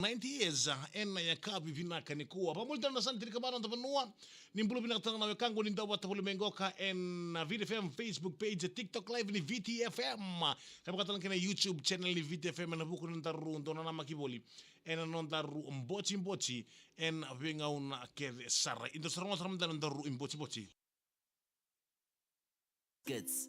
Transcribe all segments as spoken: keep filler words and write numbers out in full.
ninety years, ah, ena yakavi vinaka nikua. Vamuli tale na sa na tiri ka vana na vanua. Ni bula vinaka tale na wekaqu ni dau vata voli mai qoka ena Viti F M Facebook page, TikTok live ni Viti F M. Ka vaka tale kina YouTube channel ni Viti F M ena vuku ni nodaru dau nanamaki voli ena nodaru botiboti ena veigauna kece sara. Eda sa rogoca sara mada na nodaru botiboti. Kits.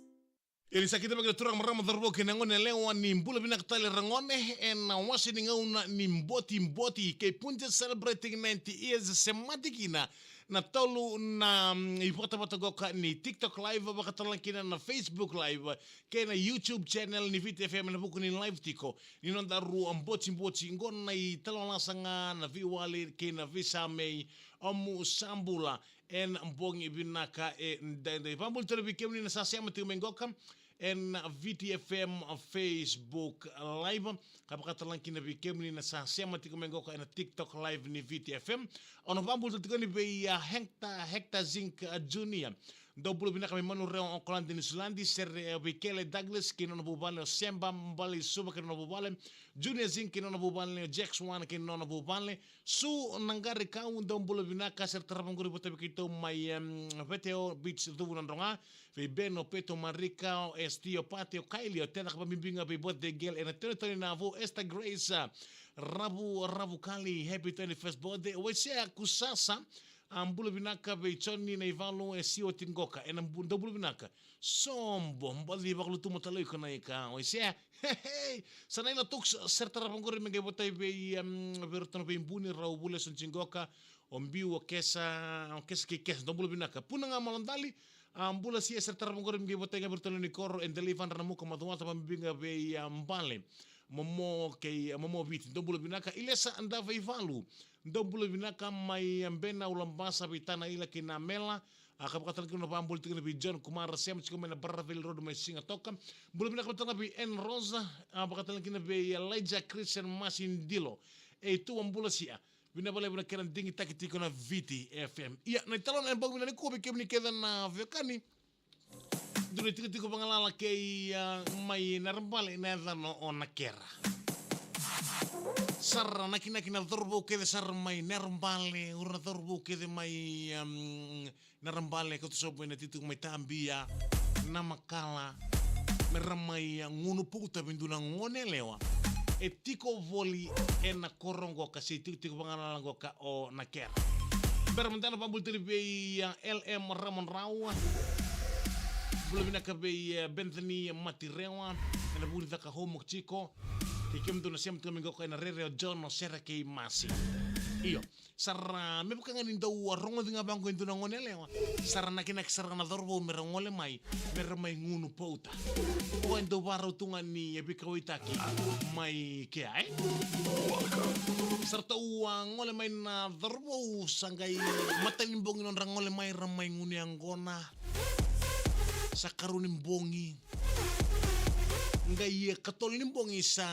Ia ni sa kidavaki na turaga, marama, cauravou kei na gone yalewa, ni bula vinaka tale ragone ena wase ni gauna ni botiboti kei Punjas celebrating ninety years, semati kina na tolu na, mm, ivatavata qoka ni TikTok live, vaka tale kina na Facebook live kei na YouTube channel ni Viti F M ena vuku ni live tiko ni nodaru botiboti. Qo na italanoa lasa ga na veiwali kei na veisamei, o mu sa bula ena bogi vinaka edaidai. Vabula tale vei kemuni na sa sema tiko mai qoka ena Viti F M Facebook live. Ka vaka tale kina vei kemuni na sa sema tiko mai qoka ena TikTok live ni Viti F M. Au na vabula tale tiko yani vei, ah, Hector, Hector Zink, ah, Junior. Dou bula vinaka mai Manurewa, Auckland, Niu Siladi, sere, eh, vei Kele Douglas kei nona vuvale, o Seba Baleisuva kei nona vuvale, Junior Zink kei nona vuvale, o Jack Swan kei nona vuvale, Su Naqarikau, dou bula vinaka, sere tarava qori vata vei keitou mai, em, Veteo Beach, Cuvu, Nadroga, vei Ben, o Peto, Marika, o Esti, o Pate, o Kaili, o Tena, ka vabibi ga vei birthday girl ena Tonitoni Navu, Esther Grace, ah, Ravu, Ravu Kali, happy twenty-first birthday, Waisea Kusasa, ah, bula vinaka vei Joni Naivalu, e si oti qoka ena bu-, dou bula vinaka. Sobo, bula vakalutu mo tale iko na ika, Waisea. Hey, hey. Sa na ina tuks, sere tarava qori me qai votai vei, em, vei iratou na veibuni, rau Vule Sonji qoka, o Biu, o Kesa, o Kesa kei Kesa, dou bula vinaka. Puna ga Malodali, ah, bula Sia, sere tarava qori me qai votai ga vei iratou na lewe ni koro, e Delai Vadra, Namuka, Macuata, vabibi ga vei, ah, Bale, Momo kei, ah, Momo Viti, dou bula vinaka. Ilesa Davaivalu, dou bula vinaka mai, ah, Bena, Ulabasa, vei Tana, Ila kei Namela, ah, ka vaka tale kina na vabula tiko yani vei John Kumara, sema tiko mai na Barravale Road mai Sigatoka. Bula vinaka tale ga vei Ann Rosa, ah, vaka tale kina vei Elijah Christian Masidilo. E tu, a bula Sia. Vinaka vakalevu na kena digitaki tiko na Viti F M. Ia, na italanoa ena bogi vinaka nikua vei kemuni kece na veiwekani. Dua na itikotiko vagalala kei, ah, mai Nairabale, na yacana o Nakera. Sa ra nakinaki na cauravou kece sara mai Nairabale, o ira na cauravou kece mai, em, Nairabale, kauta sobu ena itikotiko mai Tabia, Namakala, me ra mai, ah, gunu pauta vei dua na gone yalewa e tiko voli ena koro qoka se itikotiko vagalala qoka o Nakera. Bera mada na vabula tale vei, ah, L M Ramodrau. Bula vinaka vei, ah, Bethany Matirewa ena Vunicaka Home Tiko. Kei kemudou na sema tiko mai qoka ena Rere, o John, o Sera kei Masi. Io. Sa ra, me vaka ga ni dou a rogoci ga vaqo e dua na gone yalewa, sa ra nakinaki sara ga na cauravou me ra gole mai, me ra mai gunu pauta. O e dau varau tu ga ni, e, veikauwaitaki mai kea, e? Sa ratou a gole mai na cauravou, sa qai matai ni bogi nodra gole mai, ra mai gunu yaqona. Sa karua ni bogi. Qai, e, katolu ni bogi sa,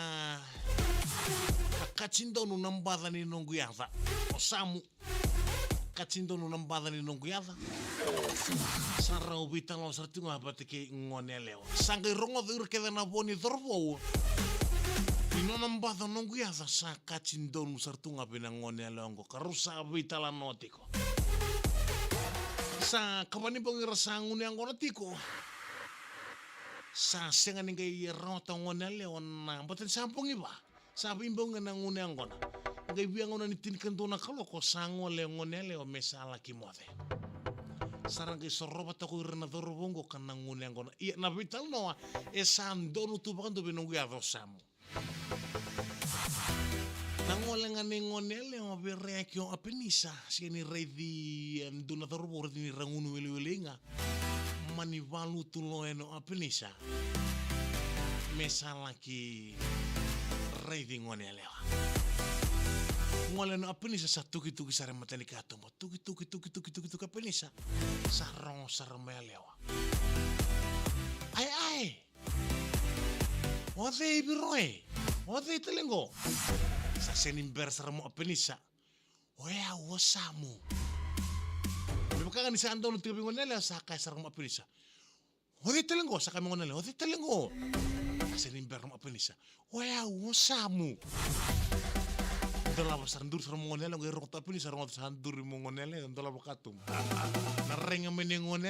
a, kati donu na baca ni noqu yaca. O Samu. Kati donu na baca ni noqu yaca. Sa rau veitalanoa sara tu ga vata kei gone yalewa. Sa qai rogoca o ira kece na vo ni cauravou. Ni nona baca noqu yaca sa kati donu sara tu ga vei na gone yalewa oqo. Ka rau sa veitalanoa tiko. Sa kava ni bogi ra sa gunu yaqona tiko. Sa sega ni qai rawata o gone yalewa na, baleta ni sa bogi va. Sa veibogi ga na gunu yaqona. Qai via gauna ni tinikadua na kaloko sa gole o gone yalewa me sa laki moce. Sa ra qai sorova toka o ira na cauravou oqo ka na gunu yaqona. Ia na veitalanoa e sa donu tu vakadua vei noqu yaca o Samu. Na gole ga nei gone yalewa vei reki o Apenisa, sega ni raici e dua na cauravou, raici ni ra gunu welewele ga. Mani valutu lo ena o Apenisa. Me sa laki raici gone yalewa. Gole ena o Apenisa sa tukituki sara e matanikatuba. Tukituki, tukituki, tukituki Apenisa. Sa rogo sara mai yalewa. Ai, ai! O cei Viroe? O cei tale qo? Sa sega ni bera sara mai o Apenisa. O yau o Samu. Me vaka ga ni sa donu tiko vei gone yalewa sa kaya sara mai o Apenisa. O cei tale qo? Sa kaya mai gone yalewa. O cei tale qo? Sa sega ni bera mai o Apenisa. O yau o Samu. Dolava sa duri sara mo gonele, qai rogo tapini sa rogo sa duri mo gonele, dolava katuba. Na rega mai ni gonele.